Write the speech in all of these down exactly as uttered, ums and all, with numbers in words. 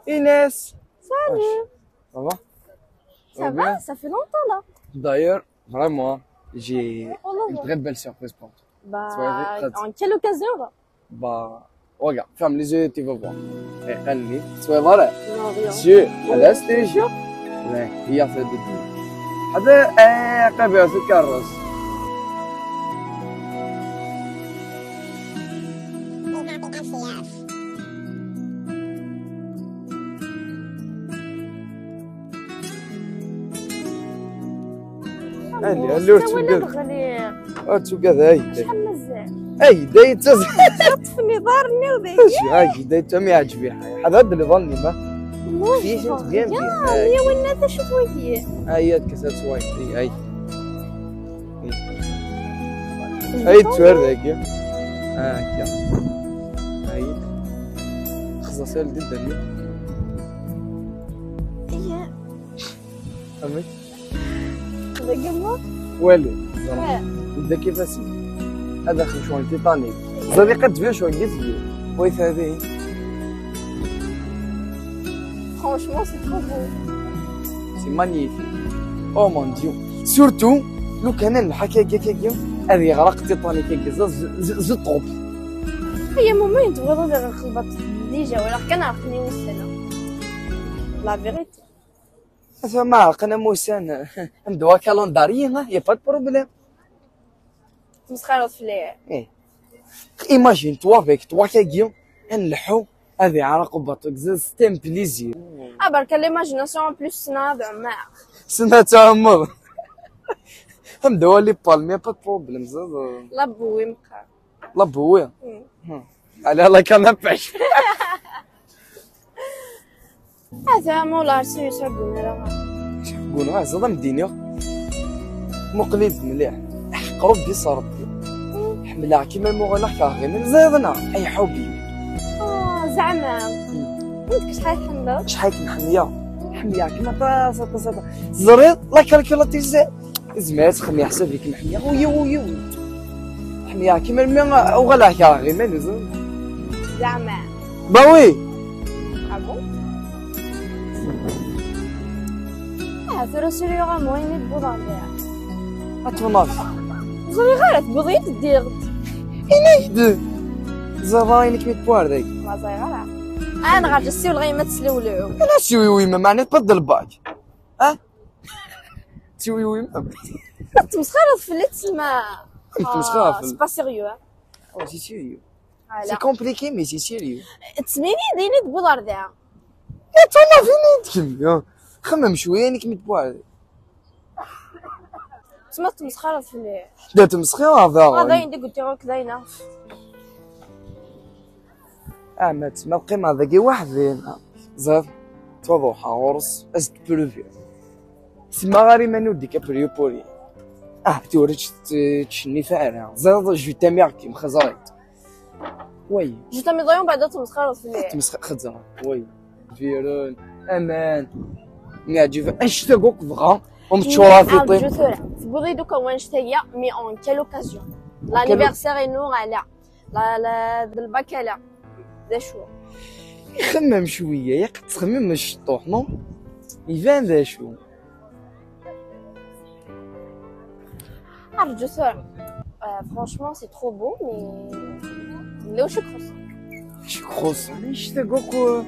Inès. Salut. Ça va? Ça va, ça fait longtemps là. D'ailleurs, vraiment, j'ai une très belle surprise pour toi. Bah, en quelle occasion là? Bah, regarde, ferme les yeux, tu vas voir. Eh, allez, sois voilà. Non, rien. Dieu, à la station. Ouais, il y a fait de tout. هذا، eh, قبل في الكاروس. Allez, allez, ur ttugad. Ur ttugad, ay. Acḥal mazal? Ay, day ttaz. Ṭṭfen iḍarren-iw dagi. Ay, day ttaz, mi ɛǧbi. Hada d lbal-nni, ma. Bien, bien. Ay, winna d acu-t wagi? Ay, ad kessat swayt, ay. Ay, ttwar dagi. Ah, akka. Ay. Xẓa sal di dani. Amek? Dagi mo? Wali. Ẓer. Dagi fasin. Ad axen cwan Titanic. Ẓer iqad tbir cwan gizgi. Wayt hadi. Franchement, c'est trop beau. C'est magnifique. Oh mon Dieu. Surtout, لو كان الحكاية كاكا، هذه غرق تيتانيك كاكا، ز-، ز-، ز-، trop. هي ماما ينتبه هذا الخلبط ديجا، ولا كان عرفني وسنة. La vérité. ثم عرقنا موسان. ندوا calendrier، y a pas de problème. تمسخروا في ليه. ايه. Imagine-toi avec trois كاكيو، نلحو، هذه عرق وبطوك، c'est un plaisir. Ah, برك l'imagination en plus سنة هذا ما. سنة تعمر. هم دوا les palmes، y a pas de problème، زاد. لا بوي مقا. لا بوي. هم. على لا كنابيش. هذا مولا رسول يسعدنا راه. شحال نقول، راه زاد مدينة. مقلد مليح. حق ربي صار ربي. حملها كيما المغنى كاغي من زيدنا. أي حبي. آه، زعما. عندك شحال حملة؟ شحال كنحمية؟ حمية كيما طاسة، طاسة، طاسة. زرير، لا كالكولاتير زاد. زعما تخمي حسابك محمية. وي، وي، وي. محمية كيما الماء، وغلا كاغي ما نزل. زعما. Bah oui. Ah bon? Ah, tura sérieux, moi, il est beau dans l'air. À ton avis. زوي غير تبغي تدير. إنيد. زرا إنك متبوار ذي. ما زوي غير. أنا غير جسي والغي ما تسلولو. أنا سوي وي ما معنى تبدل باك. ها؟ تسوي وي ما. تمسخر في اللي تسمع. تمسخر في. C'est pas sérieux, hein. Oh, c'est sérieux. C'est compliqué, mais c'est sérieux. تسميني ديني تبوض أرضها. يا توما فيني تكلم، يا. خمم شوية، إنك متبوعد. تسمى تمسخر في اللي. لا تمسخر، هذا. هذا يندق قلت لك داينا. Ah, mais tu m'as pris ma dague واحد زاد. تواضع حورس، أزد بلوفيا. تسمى غير ما نودي كابريو بوري. آه، توريتش ت-، تشني فعلا. زاد جو تامي كي مخزايت. وي. جو تامي ضيون بعد تمسخر في اللي. تمسخر خزا. وي. فيرون. أمان. نعجب. أنشتا قوك بغا. ومتشورا في طيب. جو ثورة. تبغي دوكا وانشتا هي، mais en quelle occasion? L'anniversaire إنو على. لا، لا، بالبكالة. ذا شو؟ يخمم شوية، ياك تخمم الشطوح، non؟ يبان ذا شو؟ أرجو سؤال. آه، franchement, c'est trop beau, mais لو شو خص؟ شو خص؟ ليش تقوكو؟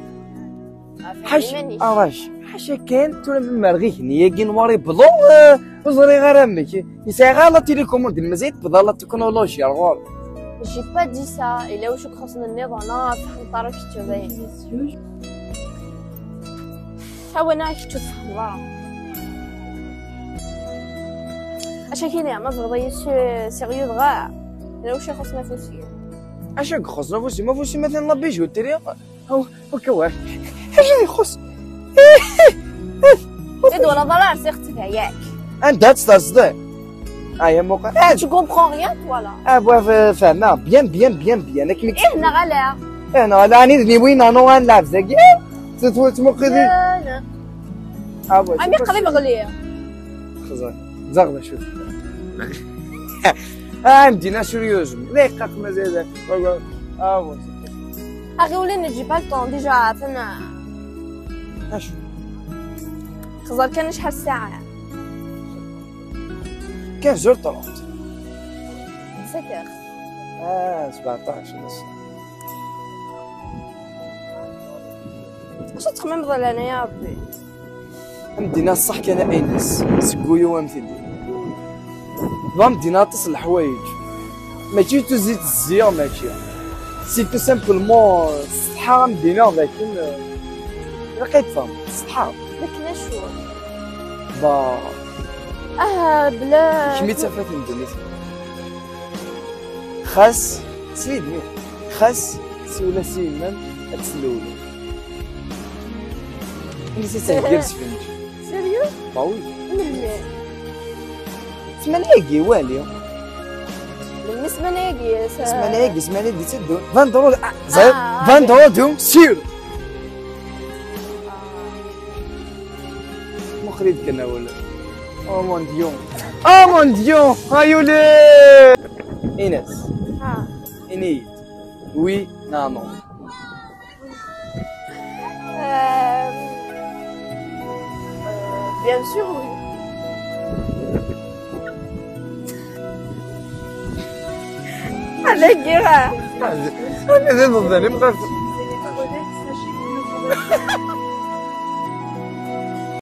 حاش، أراش. حاشا كان تولى من مرغيك نياكي نواري بلو، آه، وزري غير أمك. يسعي غير لا تيليكوموند، المزيد بضل لا تكنولوجيا، غور. J'ai pas dit ça. إلا وش خصنا النظام؟ أنا فهمت طرف شو باين. ها وانا كنت تفهم. اش كاين يا ما تبغي سيريو دغا؟ لا وش خصنا فوسي؟ اش خصنا فوسي؟ ما فوسي مثلا لا بيجو تري. هو، هو كواش. اش يخص؟ ايه ولا ضرر سي اختي ياك. انت هاد تصدق. ايا موقع. Tu comprends rien, toi, là. اه بوا فاهمة bien bien bien bien. انا كميت ايه هنا غلا. انا غلا اني ذني وين انا وان لعب زاكي. تتوت مقدي. لا، لا. اه بوا أمي قريب غلي. خزر. زغلة شوف. اه مدينة سيريوز. لا يقاق مازال. اه بوا. اخي ولي نجي با الطون ديجا عرفنا. Acu? Xẓer kan acḥal ssaɛa. Quinze heures trente. Sakax. Ah, sbeɛṭac nnṣ. Acu tettxemmimeḍ a leɛnaya Rebbi? Amdina ṣṣeḥ kan a Ines, seg wuyu am tidi. Dɣa amdina aṭas n leḥwayeǧ. Mačči tuzi tezziɣ, mačči. C'est tout simplement, ṣṣeḥḥa amdina dakken, euh, ilaq ad tfehmeḍ, ṣṣeḥḥa. Dakken acu? Ba, Ah, bla. Kemm i d tafat n ddunit. Xas, sidi, xas, siwel-as i yemma-m ad tt-tlewlu. Ini-as ad s-theggi lesfenǧ. Sérieux? Bah oui. Melmi? Ssmana-agi, wali. Melmi ssmana-agi? Ssmana-agi, ssmana-agi tteddu. Vingt euros, ah, ẓer, Ah, vingt euros de sûr. Muqrid kan awal. Oh mon Dieu. Oh mon Dieu. Ayuli. Ines. Ah. Ini-yi. Oui, non, non. Euh, euh, bien sûr, oui. Allez, Guéra. Hadi d iḍeḍḍan imqar.